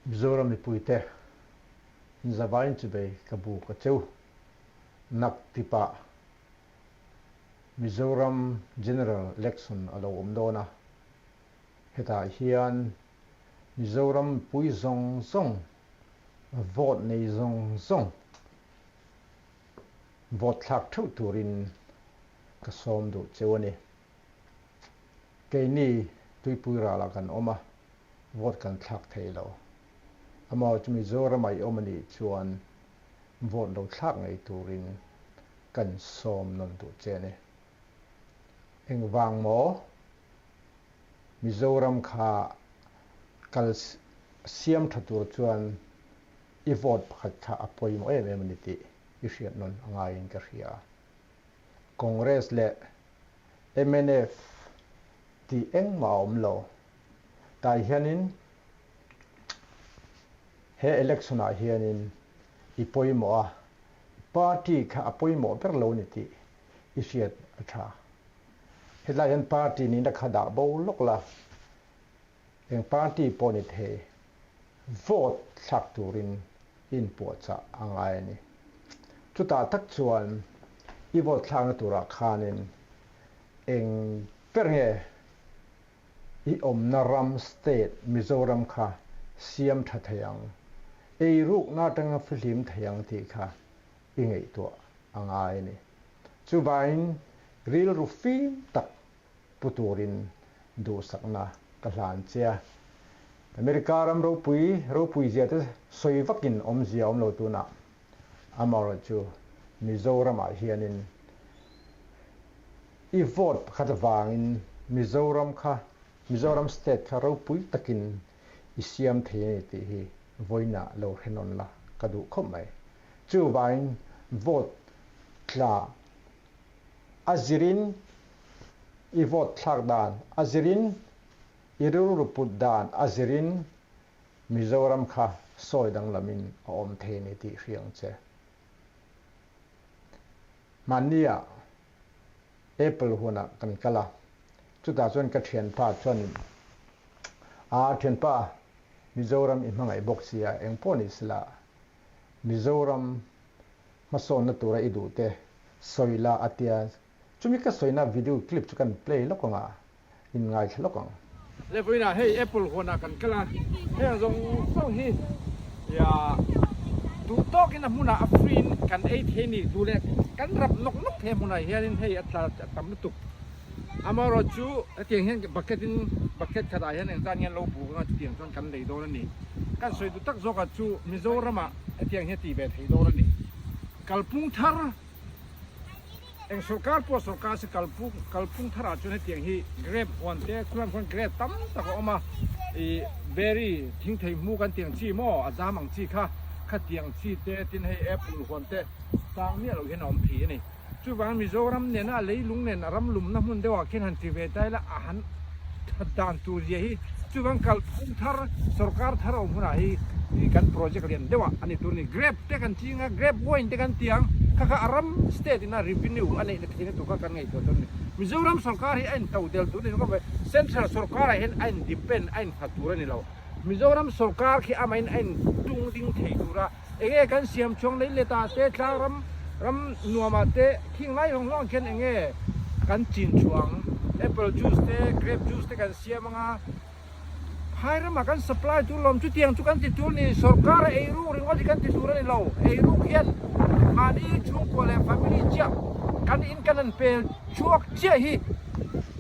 Mizoram mipuite inzavain chubei ka buk a cheu. Nak tipah Mizoram General Election a lo awm dawn a, hetah hian Mizoram mipui zawng zawng, vote nei zawng zawng vote thlak theuh turin ka sawm duh cheu a ni. Keini tuipui ralah kan awm a, vote kan thlak thei lo. Amaw chu Mizoramah i awm a nih chuan vote lo thlak ngei turin kan sawm nawn duh che a ni. Engvang maw? Mizoram kha kal siam tha tur chuan i vote pakhat kha a pawimawh em em a ni tih i hriat nawn a ngaiin ka hria. Congress leh mnf tih engmah a awm lo. Tah hianin he election ah hianin i pawimawh a, party kha a pawimawh ber lo ni tih i hriat a tha. Hetlai hian party nihna kha dah bo lawk la, eng party pawh ni thei vote thlak turin i inpuahchah a ngai a ni. Chutah tak chuan i vote thlakna turah khanin eng ber nge i awmna ram state Mizoram kha siam tha thei ang, eirukna atanga fihlim thei ang tih kha i ngaihtuah a ngai a ni. Chuvangin rilru fim tak pu turin duhsakna ka hlan che a. America ram ropui ropui zia te sawi vakin awmzia a awm lo tunah amaherawhchu Mizoramah hianin i vote pakhat avangin Mizoram kha Mizoram state kha ropui takin i siam thei a ni tih hi vawiinah lo hre nawn la ka duh khawp mai. Chuvangin vote tla a zirin i vote thlak dan a zirin i rilru put dan a zirin Mizoram kha sawi danglamin a awm thei a ni tih hria ang che. Hmannia Apple hunah kan kal a, chutah chuan ka thianpa chuanin Aa thianpa Mizoram i hmangaih bawk sia engpawh ni sela Mizoram hmasawnna tura i duh te sawi la a tia, chumi ka sawina video clip chu kan play lawk ang a, in ngaithla lawk ang. Le vawiinah hei apple huanah kan kal a, heng zawng zawng hi ia duh tawkin a hmunah a free in kan ei thei a ni, duh leh kan rap nawk nawk thei a hmunah hianin hei a tla a tam lutuk. Amaherawh chu hetiang hian bucket in bucket khatah hian engzat nge an lo buk anga chutiang chuan kan lei dawn a ni. Kan sawi duh tak zawkah chu Mizoramah hetiang hian tih ve thei dawn a ni. Kalphung thar eng sorkar pawh sorkar se kalphung kalphung tharah chuan hetiang hi grape huan te khulam khuan grape tam tak a awm a ih berry thing thei hmu kan tih ang chi maw a zam ang chi kha khatiang chi te tin hei apple huan te sang miah loh hian a awm thei a ni. Chuvang Mizoram nena a leilung nen a ram lumna hmun deuhah khian han ti ve ta ila a han that dan tur zia hi chuvang kalphung thar sorkar thar a awm hunah hi kan project lian deuhah a ni tur a ni. Grape te kan ching a, grape wine te kan ti ang, kha kha a ram state ina revenue a neihna theihna tur kha kan ngaihtuah tur a ni. Mizoram sorkar hi a into del tur a ni lo ka central sorkarah hian a in depend a innghat tur a ni lo. Mizoram sorkar khi amahin a intung ding thei tur a. Enge kan siam chhuang lei let ah te tlang ram ram nuam ah te khing lai hlawng hlawng khian enge kan chin chhuang apple juice te grape juice te kan siam anga phai ramah kan supply tur lawm chutiang chu kan ti tur ni sorkar a eiruk ringawt hi kan ti tur a ni lo eiruk hian mahni chhungkua leh family chiah kan in kan han pel chhuak chiah hi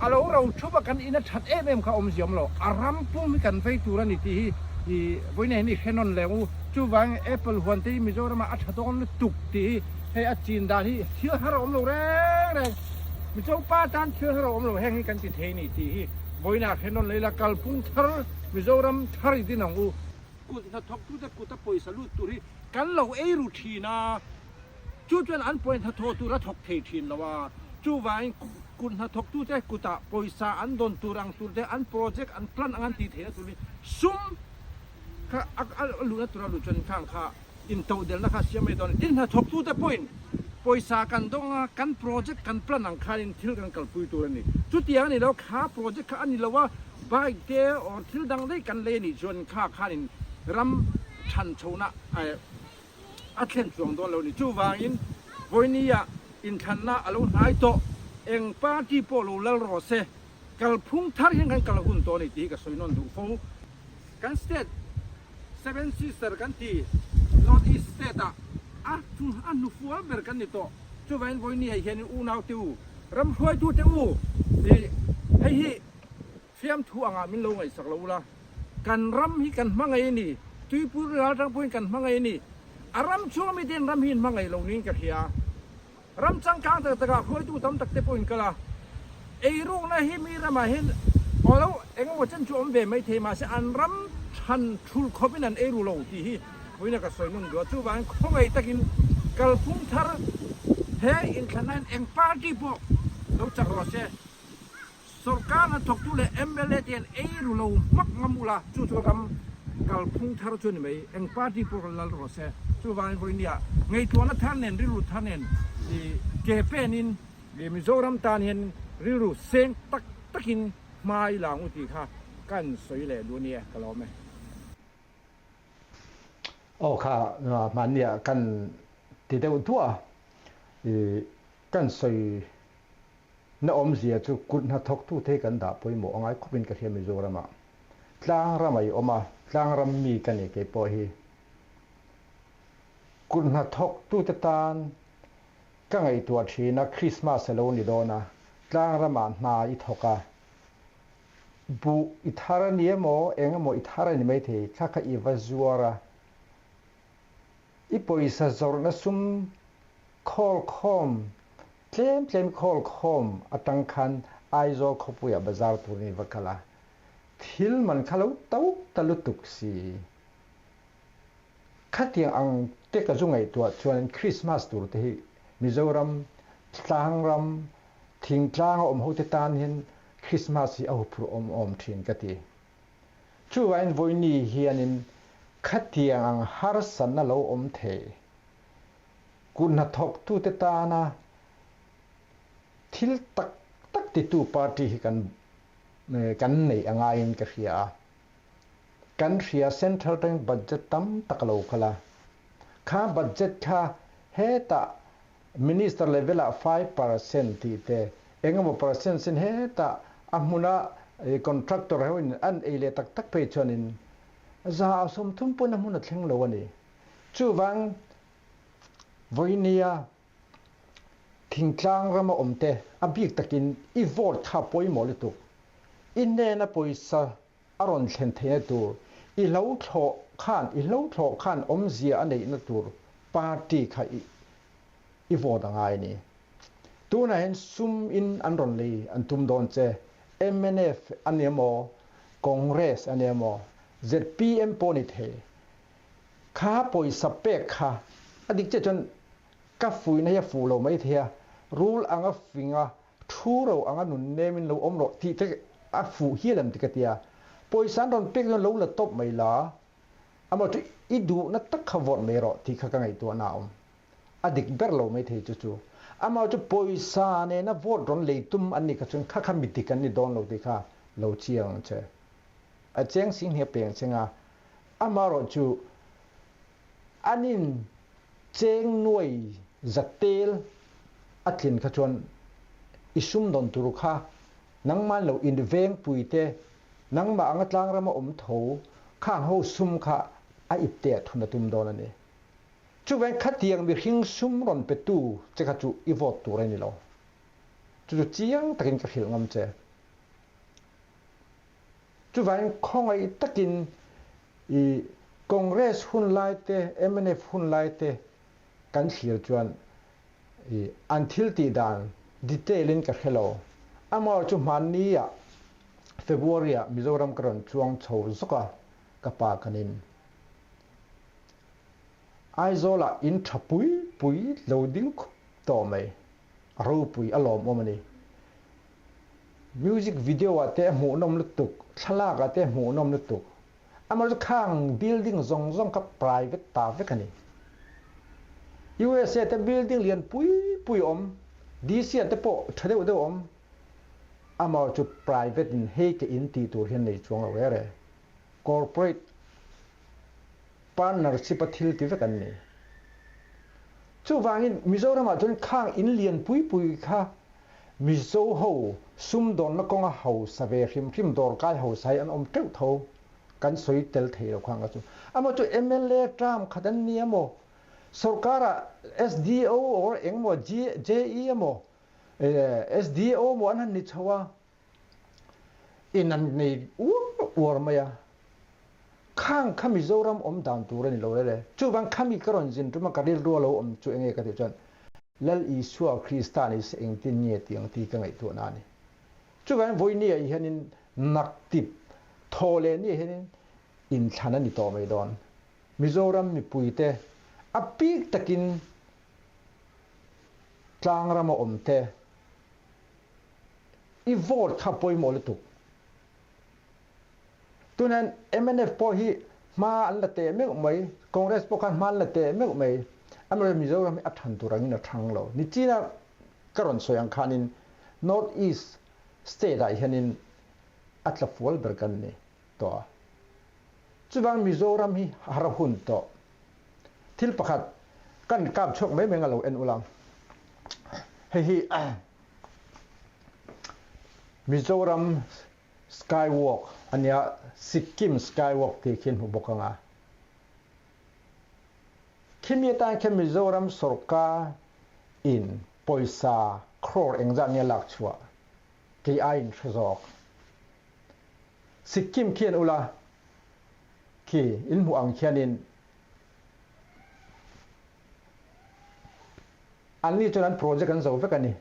a lo ro thup a kan in a that em em kha a awm ziam lo a ram pum hi kan vei tur a ni tih hi ih vawiin hian i hre nawn leh ang u. Chuvang Apple huan te hi Mizoramah a tha dawn lutuk tih hi hei a chin dan hi thil har a awm lo reng reng. Mizo pa tan thil har a awm lo heng hi kan ti thei ni tih hi vawiinah hre nawn leila kalphung thar Mizoram thar i din ang u. Kut hnathawktute kuta pawisa lut tur hi kan lo ei ru thin a, chu chuan an pawisa hnathawh tur a thawk thei thin lo a, chuvangin kut hnathawktute kutah pawisa an dawn tur ang tur te an project an plan ang an tih theihna tur hi sum Kha a luhna tura luh chuan khang kha intodelhna kha siam mai dawn a ni. Tin, hnathawktute pawhin pawisa kan dawng a, kan project kan plan ang khanin thil kan kalpui tur a ni. Chutiang a ni lo, kha project kha a ni lo a, bike te or thil dang daih kan lei a nih chuan kha khanin ram than chhohna a thlen chuang dawn lo a ni. Chuvangin vawinia inthlanna a lo hnai tawh, eng party pawh lo lal rawh se, kalphung thar hian kan kal hun tawh a ni tih hi ka sawi nawn duh fo. Kan state Seven Sister kan ti, North East state ah a a hnufual ber kan ni tawh. Chuvangin vawinia hianin unaute u, ram hruaitute u, ih hei hi Fiamthu angah min lo ngaihsak lo ula, kan ram hi kan hmangaih a ni, Tuipui ral atang pawhin kan hmangaih a ni, a ram chhunga miten ram hi in hmangaih lo niin ka hria. Ram changkang tak takah hruaitu tam tak te pawhin kal a, eirukna hi mi ramah hian aw lo eng emaw chen chu awm ve mai thei mahse an ram chhan thul khawpin an eiru lo tih hi vawiin a ka sawi nawn duh a, chuvangin khawngaih takin kalphung thar he inthlanna hian eng party pawh lo chak rawh se. Sorkar hnathawktu leh mla te hian ei ru lo hmak ngam ula, chu chu ram kalphung thar chu a ni mai. Eng party pawh rawn lal rawh se. Chuvangin vawinia ngaihtuahna thar nen, rilru thar nen ke penin Mizoram tan hian rilru seng tak takin hma i la ang u tih kha kan sawi leh duh a ni e, ka lawm e. Aw kha hmannia kan ti deuh duah a, kan sawi Na awmzia chu kut hnathawktute hi kan dah pawimawh a ngai khawpin ka hria Mizoramah. Tlang ram a i awm a, tlang ram mi ka ni kei pawh hi. Kut hnathawktute tan ka ngaihtuah thin a, Krismas a lo ni dawn a, tlang ramah hna i thawk a, buh i thar a ni emaw eng emaw i thar a ni maithei, thla kha i va zuar a, i pawisa zawrhna sum khawl khawm Tlem tlem khawl khawm atang khan Aizawl khawpuiah bazar turin i va kal a, thil man kha lo to ta lutuk si. Khatiang ang te ka zu ngaihtuah chuanin Krismas tur te hi Mizoram tlangram thingtlanga awm ho te tan hian Krismas hi a huphurh awm awm thin ka ti. Chuvangin vawiini hianin khatiang ang harsatna lo awm thei Kut hnathawktute tana thil tak tak titu party hi kan kan neih a ngaiin ka hria a. Kan hria Central atangin budget tam tak a lo kal a. Kha budget kha hetah Minister level ah 5% tih te engemaw percent sin hetah a hmuna contractor ho in an ei leh tak tak phei chuanin 30% pawhin a hmun a thleng lo a ni. Chuvang vawinia thingtlang rama awmte a bik takin i vote kha pawimawh lutuk. I hnena pawisa a rawn thlen theihna tur, i hlo thlawh khan, i hlo thlawh khan awmzia a neihna tur party kha i i vote a ngai a ni. Tunah hian sum in an rawn lei an tum dawn che, mnf a ni emaw, Congress a ni emaw, zpm pawh ni thei. Kha pawisa pek kha a dik chiah chuan ka fuihna hi a fuh lo mai thei a, rul anga finga thu ro anga nun nemin lo awm rawh tih te a fuh hial em ti ka ti a, pawisa an rawn pek chuan lo la tawp mai la, amaw chu i duhna tak kha vawt mai rawh tih kha ka ngaihtuahna a awm. A dik ber lo mai thei chu chu. Amaw chu pawisa nena vote rawn lei tum an nih kha chuan kha kha mi dik an ni dawn lo tih kha lo chiang ang che. A cheng sing hi a peng cheng a, amarawh chu an in cheng nuai zatel a tlin kha chuan i sumdawn tur kha nangman lo in veng pui te, nangmah anga tlangrama awm tho khang ho sum kha a ipte ah thun a tum dawn a ni. Chuvang khatiang mihring sum rawn petu che kha chu i vote tur a ni lo. Chu chu chiang takin ka hrilh ngam che. Chuvangin khawngaih takin i Congress hun lai te, mnf hun lai te kan thlir chuan i an thil tih dan detail in ka hre lo. Amaherawhchu chu hmanni ah February ah Mizoram ka rawn chuang chho zawk a, ka pa kanin Aizawl ah in tha pui pui lo ding khup tawh mai. A ropui a lawmawm a ni. Music video ah te a hmuhnawm lutuk, thlalak ah te a hmuhnawm lutuk. Amaherawhchu khang building zawng zawng kha private ta vek a ni. USA te building lian pui pui a awm, DC ah te pawh tha deuh deuh a awm. Amaherawhchu private in hei ke in tih tur hian nei chuang lo rere. Corporate. partnership a thil ti vek an ni. Chuvangin Mizoramah chuan khang in lian pui pui kha Mizo ho sumdawnna kawnga hausa ve hrim hrim dawrkai hausa hi an awm teuh tho. Kan sawi tel thei lo khang kha chu. Amaw chu mla term khat an ni emaw, sorkara SDO or engmaw JE emaw, SDO emaw an han ni chho a, in an nei uar uar mai a. Khang kha Mizoram awm dan tur a ni lo le. Chuvang khami ka rawn zin tum a ka rilru a lo awm chu enge ka tih chuan Lal Isua Krista ni se engtin nge tih ang tih ka ngaihtuahna a ni. Chuvangin vawinia hianin naktip thaw leh ni hianin inthlan a ni tawh mai dawn. Mizoram mipuite a bik takin tlangrama awmte i vote kha pawimawh lutuk. Tunan mnf pawh hi hma an la teh meuh mai, Congress pawh khan hma an la teh meuh mai. Amaherawhchu Mizoram hi a than tur angin a thang lo. Nichina ka rawn sawi ang khanin North East state ah hianin a tla fual ber kan ni tawh a. Chuvang Mizoram hi har a hun tawh. Thil pakhat kan kap chhuak mai mai ang a lo en ula. Hei hi Mizoram Skywalk a nia, Sikkim Skywalk tih khi an hmu bawk ang a. Khimi atan khian Mizoram sorkar in pawisa crore engzat nge lak chhuah kei aiin hre zawk. Sikkim khi an ula khi in hmuh ang khianin anni chuan an project an zo vek a ni.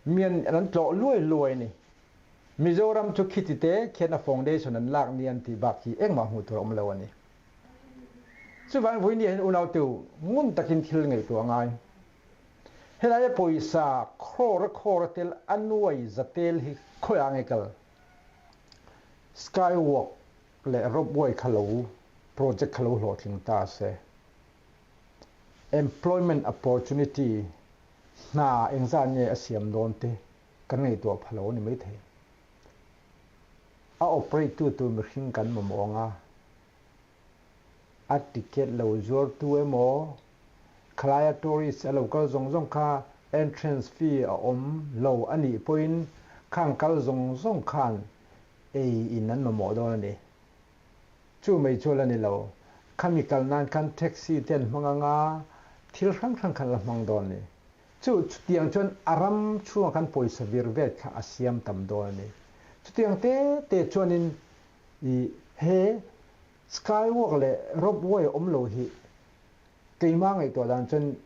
Mian an tlawh luai luai a ni. Mizoram chu khiti te khian a foundation an lak ni an tih bak hi engmah hmuh tur a awm lo a ni. Chuvangin vawiin hian unautu ngun takin thil ngaihtuah a ngai. Helaia pawisa crore a crore a tel a nuai za tel hi khawiah nge kal? Skywalk leh ropeway kha lo project kha lo hlawhtling ta se. Employment opportunity hna engzat nge a siam dawn te kan ngaihtuah pha lo a ni maithei. A operate tu tur mihring kan mamawh ang a, a ticket lo zuar tu emaw, khalaia tourist a lo kal zawng zawng kha entrance fee a awm lo a nih pawhin khang kal zawng zawng khan ei in an mamawh dawn a ni. Chu mai chu la ni lo, khami kal nan khan taxi te an hmang ang a, thil hrang hrang khan la hmang dawn a ni. Chu chutiang chuan a ram chhungah khan pawisa vir vet kha a siam tam dawn a ni. Chutiang te te chuanin i he skywalk leh ropeway awm lo hi keimah ngaihtuah dan chuan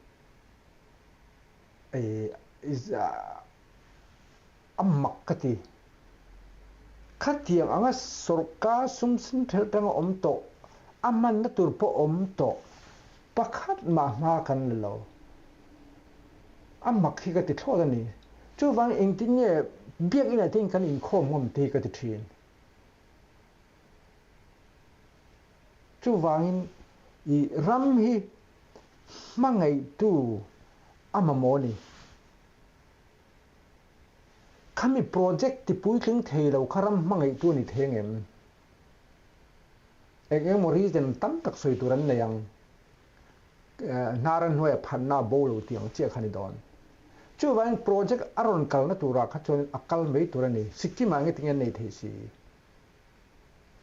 i a mak ka ti. Khatiang anga sorkar sum sen thelh tanga awm tawh, a hmanna tur pawh awm tawh, pakhat mah hma kan la lo. A mak hi ka ti thlawt a ni. Chuvang engtin nge biakinah te hian kan inkhawm ngawm te hi ka ti thin. Chuvangin i ram hi hmangaihtu a mamawh a ni. Khami project ti puitling thei lo kha ram hmangaihtu a ni thei angem? Eng engemaw reason tam tak sawi tur an nei ang. Hnar a hnuaia phanna a bo lo tih ang chiah kha a ni dawn. Chuvangin project a rawn kalna turah kha chuan a kal mai tur a ni. Sikkim ah nge tinge an nei thei si?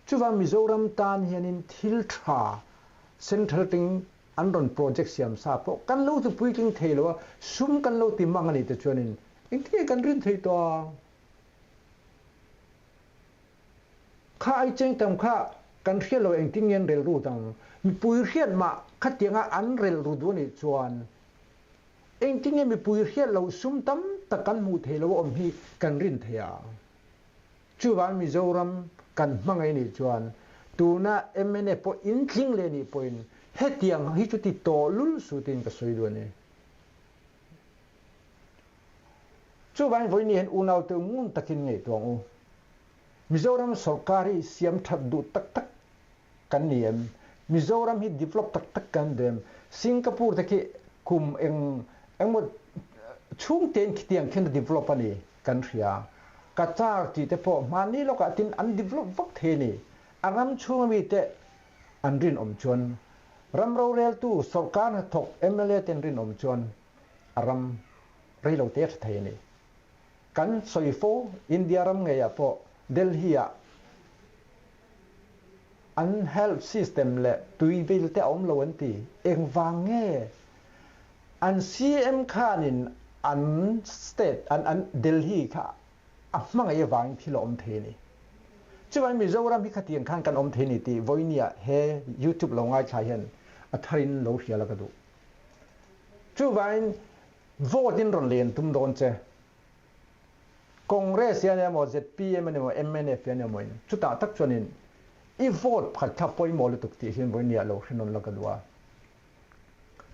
Chuvang Mizoram tan hianin thil tha central ting an rawn project siam sa pawh kan lo ti puitling thei lo a, sum kan lo ti mang a nih te chuanin engtin nge kan rin thei tawh ang? Kha ai cheng tam kha kan hriat lo engtin nge an rel rut ang? Mipui hriat mah khatianga an rel rut duh a nih chuan engtin nge mipui hriat loh sum tam tak kan hmuh thei lo a awm hi kan rin thei ang? Chuvang Mizoram kan hmangaih nih chuan tuna mnf pawh in tling leh nih pawhin hetiang hi chu ti tawh lul suh tiin ka sawi duh a ni. Chuvangin vawiin hian unaute ngun takin ngaihtuah ang u. Mizoram sorkar hi siam that duh tak tak kan ni em? Mizoram hi develop tak tak kan duh em? Singapore te khi kum eng engmaw chhung tein khitiang khian a develop a ni kan hria. Qatar tih te pawh hmanni lawkah tin an develop vak thei a ni. A ram chhunga mite an rinawm chuan. Ram roreltu sawrkar hnathawk mla ten rinawm chuan a ram reilo te a tha thei a ni. Kan sawi fo India ram ngeiah pawh Delhi ah an health system leh tui bill te a awm lo an ti. Engvang nge an CM khanin an state an an Delhi kha a hmangaih avangin thil a awm thei a ni. Chuvangin Mizoram hi khatiang khan kan awm thei a ni tih vawinia he YouTube lo ngaithla hian a tharin lo hrial a ka duh. Chuvangin vote in rawn len tum dawn che. Congress hian emaw zpm emaw mnf hian emaw in chutah tak chuanin i vote pakhat kha pawimawh lutuk tih hian vawinia lo hrenawn la ka duh a.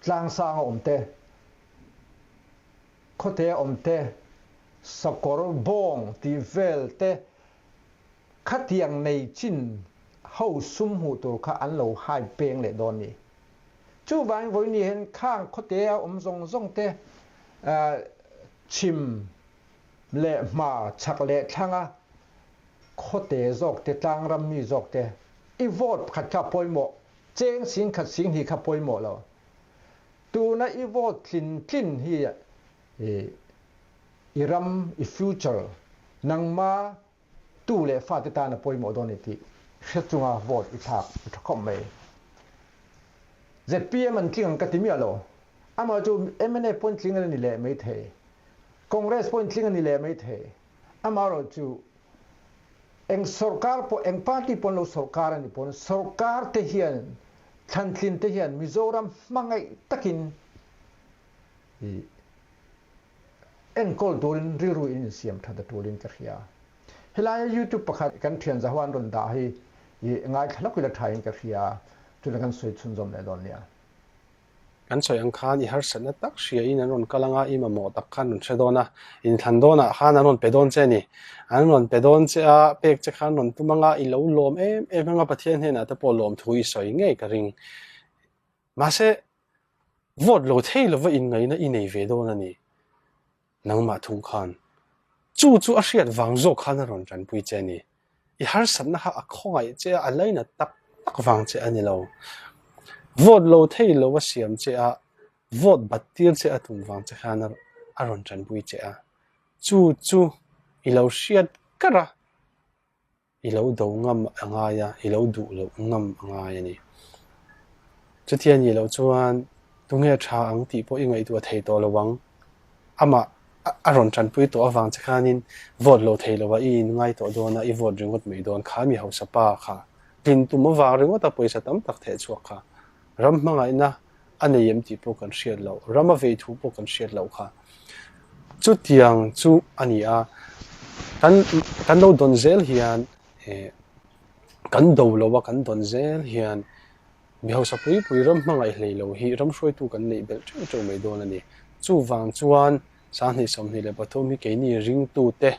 Tlangsang a awm te. Khawte awm te, sakawr bawng tih vel te khatiang nei chin ho sum hmuh tur kha an lo hai peng leh dawn ni. Chuvangin vawiin hian khang khawte a awm zawng zawng te chhim leh hma chhak leh thlanga khawte zawk te tlangram mi zawk te i vote pakhat kha pawimawh cheng singkhat singhnih kha pawimawh lo. Tuna i vote tlin tlin hi i ram, i future, nangma tu leh fate tan a pawimawh dawn i tih hre chunga vote i thlak a tha khawp mai. Zpm an tling ang ka ti miah lo. Amah chu mnf pawhin tling a ni leh mai thei. Congress pawhin tling a ni leh mai thei. Amaherawhchu eng sorkar pawh, eng party pawh an lo sorkar a ni pawn sorkar te hian Thlantlin te hian Mizoram hmangaih takin i enkawl turin rilru in insiam that a tulin ka hria. Helaia YouTube pakhat kan thian zaho an rawn dah hi i ngaithla lawk ila thain ka hria, chutah kan sawi chhunzawm leh dawn nia. Kan sawi ang khan i harsatna tak hria in an rawn kal anga i mamawh tak khan rawn hre dawn a, inthlan dawnah khan an rawn pe dawn che a ni. An rawn pe dawn che a, pek che khan rawn tum anga i lo lawm em em anga Pathian hnenah te pawh lawm thu i sawi ngei ka ring. Mahse, vote lo thei lova inngaihna i nei ve dawn a ni. Nangmah thung khan chu chu a hriat vang zawk khan a rawn tanpui che a ni. I harsatna kha a khawngaih che a, a lainat tak tak vang che a ni lo. Vote lo thei lo a siam che a, vote bat tir che a tum vang che khan a rawn tanpui che a. Chu chu i lo hriat kar a. I lo do ngam a ngai a, i lo duh loh ngam a ngai a ni. Chutia nih loh chuan tunge tha ang tih pawh i ngaihtuah thei tawh lo ang. Amah a rawn tanpui tawh avang che khanin vote lo thei lo a, i inngai tawh dawn a, i vote ringawt mai dawn. Kha mi hausa pa kha tlin tum avang ringawt a pawisa tam tak theh chhuak kha ram hmangaihna a nei em tih pawh kan hriat loh, ram a vei thu pawh kan hriat loh kha. Chutiang chu a ni a, kan kan lo dawn zel hian eh kan do lo a kan dawn zel hian mi hausa pui pui ram hmangaih hlei lo hi ram hruaitu kan neih belh teuh teuh mai dawn a ni. Chuvang chuan sanghnih 23 hi keini ringtute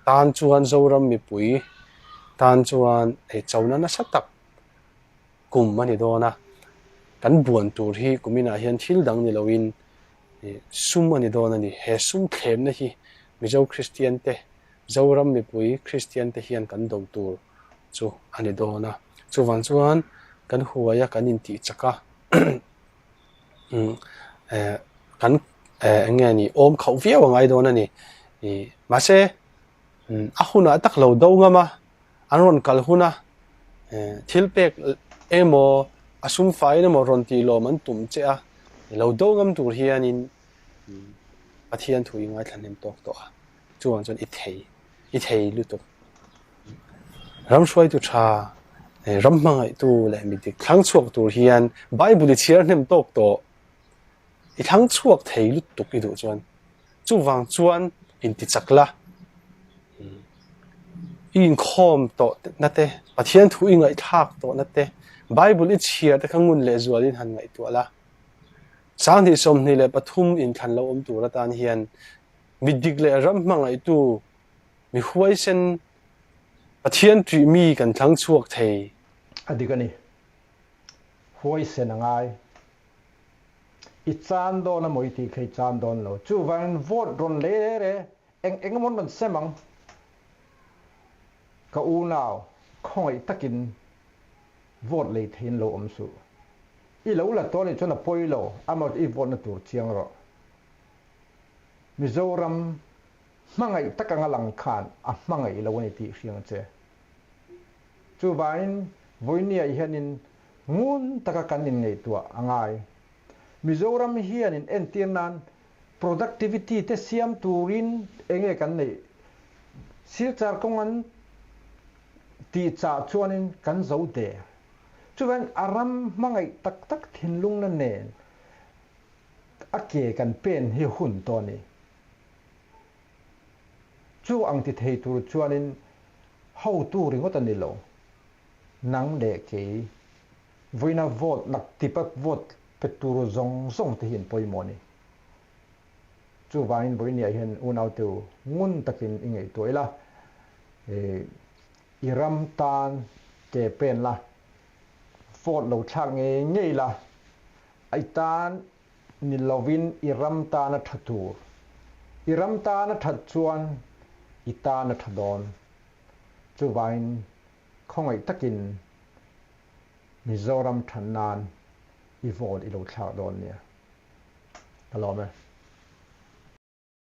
tan chuan Zoram mipui tan chuan hei chona nasa tak kum a ni dawn a, kan buan tur hi kuminah hian thil dang ni loin sum a ni dawn a ni. He sum thlemna hi Mizo Kristian te, Zoram mipui Kristian te hian kan do tur chu a ni dawn a. Chuvang chuan kan huai a, kan intih chak a, kan eng nge ni awm khauh viau a ngai dawn a ni. Mahse a hunah tak lo do ngam a, an rawn kal hun a, thil pek emaw a sum faiin emaw rawn tih lawm an tum che a, lo do ngam tur hianin Pathian thu i ngaithla hnem tawk tawh a, chuvang chuan i thei, i thei lutuk. Ram hruaitu tha, ram hmangaihtu leh mi dik thlang chhuak tur hian Bible i chhiar hnem tawk tawh, i thlang chhuak thei lutuk i duh chuan. Chuvang chuan intichak la, i inkhawm tawh na te, Pathian thu i ngaihthlak tawh na te, Bible i chhiar te kha ngun leh zualin han ngaihtuah la. 2023 inthlan lo awm tur atan hian mi dik leh ram hmangaihtu, mi huaisen, Pathian ṭih mi kan thlang chhuak thei. A dik a ni. Huaisen a ngai. I chan dawn a maw i tih kha i chan dawn lo. Chuvangin vote rawn lei re re, eng eng emaw an rawn sem ang. Ka unau, khawngaih takin vote lei theiin lo awm suh. I lo la tawh anih chuan a pawi lo, amaherawhchu i vote na tur chiang rawh. Mizoram hmangaih tak anga lang khan a hmangaih lo a ni tih hriang che. Chuvangin vawinia hianin ngun taka kan inngaihtuah a ngai. Mizoram hianin entir nan productivity te siam turin enge kan neih? Silchar kawng an tih chah chuanin kan zo der. Chuvangin a ram hmangaih tak tak thinlungna nen a ke kan pen hi hun tawh a ni. Chu ang ti thei tur chuanin hotu ringawt a ni lo. Nang leh kei vawiina vote nak tipa vote pe tur zawng zawng te hi an pawimawh a ni. Chuvangin vawinia hian unaute ngun takin i ngaihtuah ila, i ram tan ke pen la, vote lo thlak ngei ngei la, I tan ni lovin i ram tan a tha tur. I ram tan a that chuan i tan a tha dawn. Chuvangin khawngaih takin Mizoram than nan i vote i lo thlak dawn nia. Ka lawm e.